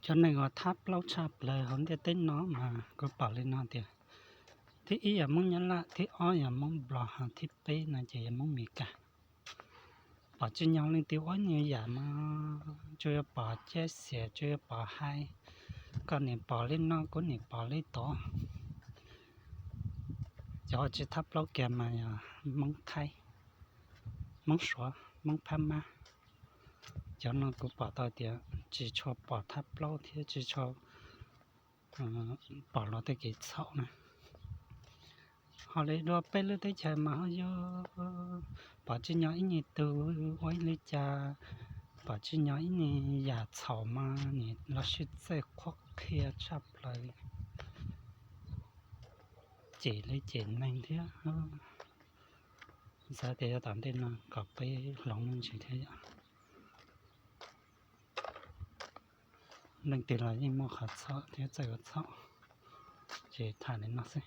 Cov neeg uas thab plaub tshaj plaws hauv ntiaj teb no mas kuv pom li no tias, thib ib yog Hmoob Nyab Laj, thib ob yog Hmoob Nplog, ho thib peb no ces yog Hmoob Mes Kas. Pom tsis nyog leej twg ua ib yam mas tsuas yuav pom ceb xias, tsuas yuav pom hais, koj nim pom li no kuv nim pom li tod. Cov tsis thab plaub kiag mas yog Hmoob Thaib, Hmoob Suav, Hmoob Phab Mab. Cov no kuv pom tau tias tsis tshua pom thab plaub thiab tsis tshua pom luag tej kev txhaum na. Ho li dua peb lub teb chaws mas ho yog pom tsis nyog ib nyuag tug ua ib li cas, pom tsis nyog ib nyuag yam txhaum mas nim los sib txawj qhuab qhia tshaj plaws li, cem li cem neeg thiab. Xav tias yuav tom ntej no kom peb hloov me ntsis thiab yom. Leej twg los yeej muaj qhov txhaum thiab txawj ua txhaum, ces tham li no xwb.